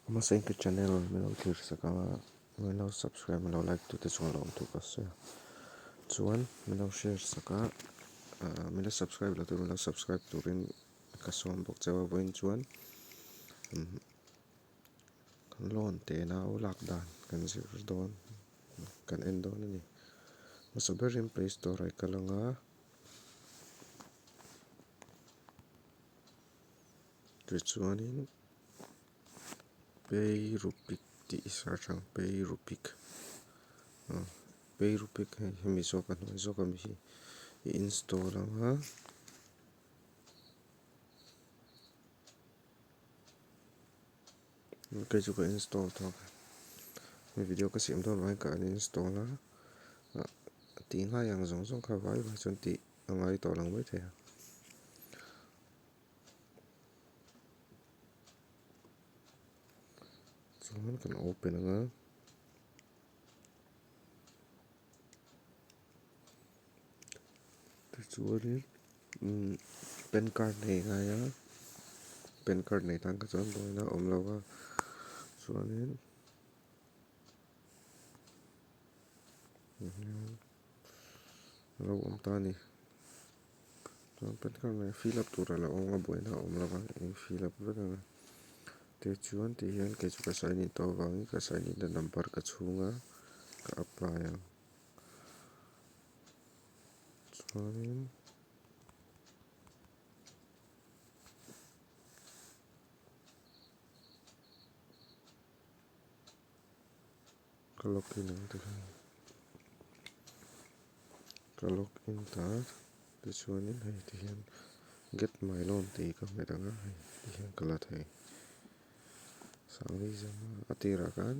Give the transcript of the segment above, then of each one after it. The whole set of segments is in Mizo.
Hmasa in ka channel min lo thlir sak ang a, min lo subscribe min lo like tute chuan lo awm thu ka sawi a. Chuan min lo share sak a, min lo subscribe lo tur min lo subscribe turin ka sawm bawk chauh a vawiin chuan loan te nau lak dan kan zir dawn kan en dawn a ni. Hmasa berin play store ah i kal ang a. Tichuanin Payrupik tih i search ang Payrupik aw Payrupik hei hemi zawk a hnuai zawk ami hi i install ang a. Kei chu ka install tawk a hemi video ka siam dawn vangin ka uninstall a tih ngai ang zawng zawng kha vai vai chuan tih a ngai tawh lo maithei a. Chuan kan open ang a. Tichuanin umm pan card nei ngai a pan card nei tan kha chuan buaina a awm lo va chuanin a lo awm ta a ni. Chuan pan card nei fill up tur a lo awm a buaina a awm lo va in fill up vek ang a tichuan ti hian kei chu ka sign in tawh avangin ka sign in na number ka chhung a ka apply ang. Chuanin ka log in ang tikhan ka log in ta tichuanin hei tihian get my loan tih ka hmet ang a hei tihian ka la thei. Sangli zanga a tirah khan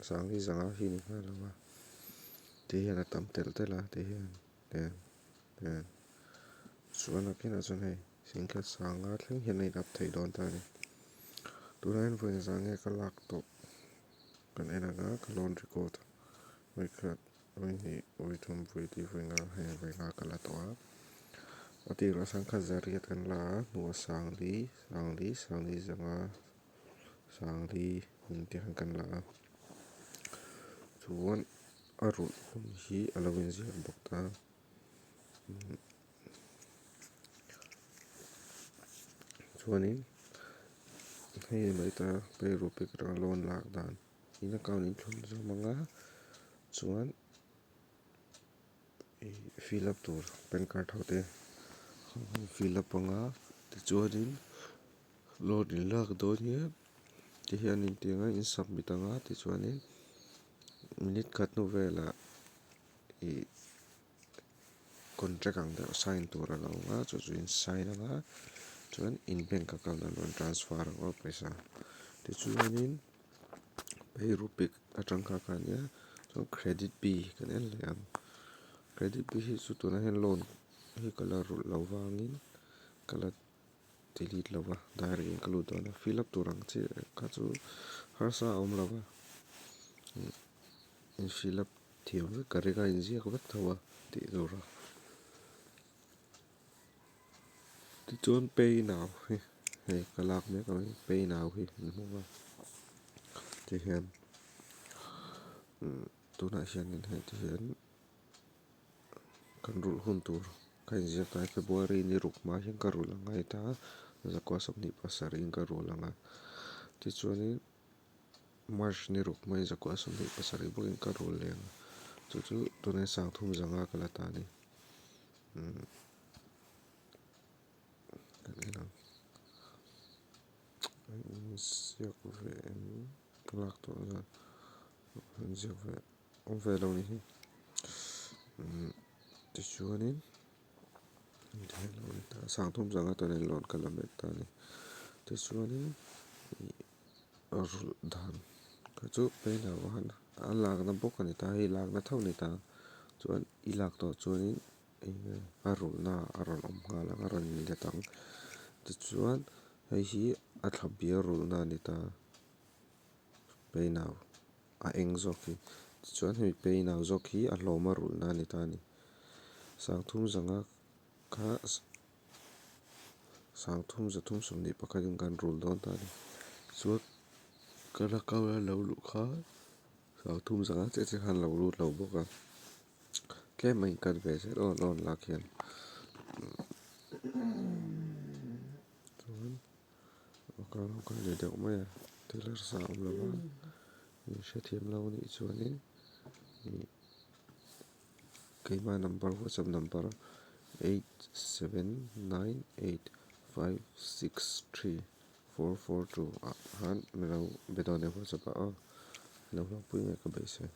Sangli zanga hi ni nghal lo a ti hian a tam telh telh a ti hian en en chuan a kinah chuan hei singkhat sanga thleng hian a in up thei dawn ta a ni tunah hian vawi engzah nge ka lak tawh kan en ang a ka loan record vawi khat vawi hnih vawi thum vawi li vawi nga hei vawi nga ka la tawh a a tirah sangkhat zariat kan la a hnuah sangli sangli sangli zanga sangli in te khan kan la a chuan a rulh hun hi a lo inziak bawk ta chuanin hei mai ta pay rupee atanga loan lak dan in account in thlun zawm ang a chuan ih fill up tur pan card ho te fill up ang a tichuanin loan in lak dawn hian tihian in ti ang a in submit ang a tichuanin minute khat hnu velah ih contract ang deuh sign tur a lo awm a chu chu in sign ang a chuan in bank account ah rawn transfer ang aw pawisa tichuanin hei rupee atang kha kha ania chuan credit b kan en leh ang credit b hi chu tunah hian loan hi ka la rulh loh vangin ka la. Delete lo va direct in ka lut dawn a fill up tur ang chi kha chu harsa a awm lo va in fill up thiam vek ka ring a inziak vek tho a tih tur a tichuan pay now hi hei ka lak mek ang hi pay now hi an hmang a tihian tunah hianin hei tihian. Kan rulh hun tur ka inziak ta February ni ruk hma hian ka rulh ang a heta zakua 27 in ka rulh ang a tichuanin March ni ruk hma in zakua 27 bawkin ka rulh leh ang a chu chu tunah hian sangthum zanga ka la ta a ni umm kan en ang a inziak ve em lak tawh zan inziak ve. Awm ve lo ni hi umm tichuanin sangthum zanga tawnin loan ka la mek ta a ni tichuanin ih rulh dan kha chu pain ah han a lakna bawk a ni ta hei lakna tho a ni ta chuan i lak tawh chuanin eng nge a rulhna a rawn awm nghal ang a rawn inlet ang tichuan hei hi a thla bial rulhna a ni ta pain ah. A eng zawk hi tichuan hemi pay now zawk hi a hlawm a rulhna a ni ta a ni. Sangthum zanga kha sangthum zathum 21 in kan rul dawn ta a ni. Chuan. Kan account a lo luh kha 3500 chiah chiah khan a lo lut lo bawk a, tlem a in cut ve zel aw loan lak hian chuan account ho kha a ni deuh mai a thil harsa a awm lo va in hrethiam lo anih chuanin ih keimah number whatsapp number eight seven nine eight five 6 3 4 4 2 ah khan min lo be dawn nia whatsapp ah aw lo hlawkpui ngei ka beisei.